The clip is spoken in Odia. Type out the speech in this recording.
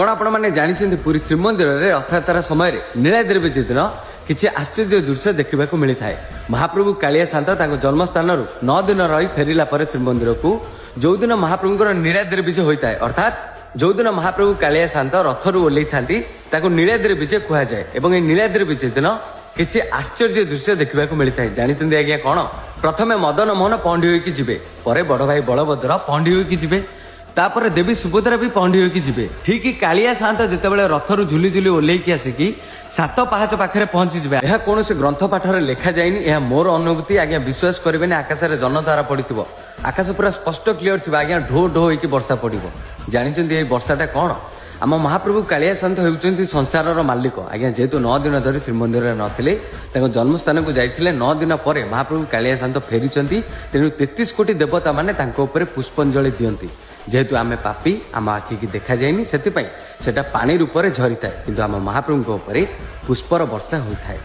କ'ଣ ଆପଣମାନେ ଜାଣିଛନ୍ତି, ପୁରୀ ଶ୍ରୀମନ୍ଦିରରେ ରଥଯାତ୍ରା ସମୟରେ ନୀଳାଦ୍ରି ବିଜେ ଦିନ କିଛି ଆଶ୍ଚର୍ଯ୍ୟ ଦୃଶ୍ୟ ଦେଖିବାକୁ ମିଳିଥାଏ? ମହାପ୍ରଭୁ କାଳିଆ ସାଆନ୍ତ ତାଙ୍କ ଜନ୍ମସ୍ଥାନରୁ 9 ଦିନ ରହି ଫେରିଲା ପରେ ଶ୍ରୀମନ୍ଦିରକୁ ଯୋଉଦିନ ମହାପ୍ରଭୁଙ୍କର ନୀଳାଦ୍ରି ବିଜେ ହୋଇଥାଏ, ଅର୍ଥାତ୍ ଯୋଉଦିନ ମହାପ୍ରଭୁ କାଳିଆ ସାଆନ୍ତ ରଥରୁ ଓହ୍ଲେଇଥାନ୍ତି, ତାକୁ ନୀଳାଦ୍ରି ବିଜେ କୁହାଯାଏ। ଏବଂ ଏହି ନୀଳାଦ୍ରି ବିଜେ ଦିନ କିଛି ଆଶ୍ଚର୍ଯ୍ୟ ଦୃଶ୍ୟ ଦେଖିବାକୁ ମିଳିଥାଏ। ଜାଣିଛନ୍ତି ଆଜ୍ଞା କ'ଣ? ପ୍ରଥମେ ମଦନ ମୋହନ ପହଣ୍ଡି ହୋଇକି ଯିବେ, ପରେ ବଡ ଭାଇ ବଳଭଦ୍ର ପହଣ୍ଡି ହୋଇକି ଯିବେ, ତାପରେ ଦେବୀ ସୁଭଦ୍ରା ବି ପହଣ୍ଡି ହୋଇକି ଯିବେ। ଠିକ କାଳିଆ ସାଆନ୍ତ ଯେତେବେଳେ ରଥରୁ ଝୁଲି ଝୁଲି ଓହ୍ଲେଇକି ଆସିକି ସାତ ପାହାଚ ପାଖରେ ପହଞ୍ଚିଯିବେ, ଏହା କୌଣସି ଗ୍ରନ୍ଥ ପାଠରେ ଲେଖାଯାଇନି, ଏହା ମୋର ଅନୁଭୂତି ଆଜ୍ଞା, ବିଶ୍ୱାସ କରିବେନି, ଆକାଶରେ ଜହ୍ନତାରା ପଡିଥିବ, ଆକାଶ ପୁରା ସ୍ପଷ୍ଟ କ୍ଲିୟର ଥିବ ଆଜ୍ଞା, ଢୋ ଢୋ ହେଇକି ବର୍ଷା ପଡିବ। ଜାଣିଛନ୍ତି ଏଇ ବର୍ଷାଟା କ'ଣ? ଆମ ମହାପ୍ରଭୁ କାଳିଆ ସାଆନ୍ତ ହେଉଛନ୍ତି ସଂସାରର ମାଲିକ ଆଜ୍ଞା। ଯେହେତୁ 9 ଦିନ ଧରି ଶ୍ରୀମନ୍ଦିରରେ ନଥିଲେ, ତାଙ୍କ ଜନ୍ମସ୍ଥାନକୁ ଯାଇଥିଲେ, 9 ଦିନ ପରେ ମହାପ୍ରଭୁ କାଳିଆ ସାଆନ୍ତ ଫେରିଛନ୍ତି। ତେଣୁ 33 କୋଟି ଦେବତା ମାନେ ତାଙ୍କ ଉପରେ ପୁଷ୍ପାଞ୍ଜଳି ଦିଅନ୍ତି। ଯେହେତୁ ଆମେ ପାପି, ଆମ ଆଖିକି ଦେଖାଯାଏନି, ସେଥିପାଇଁ ସେଟା ପାଣି ରୂପରେ ଝରିଥାଏ, କିନ୍ତୁ ଆମ ମହାପ୍ରଭୁଙ୍କ ଉପରେ ପୁଷ୍ପର ବର୍ଷା ହୋଇଥାଏ।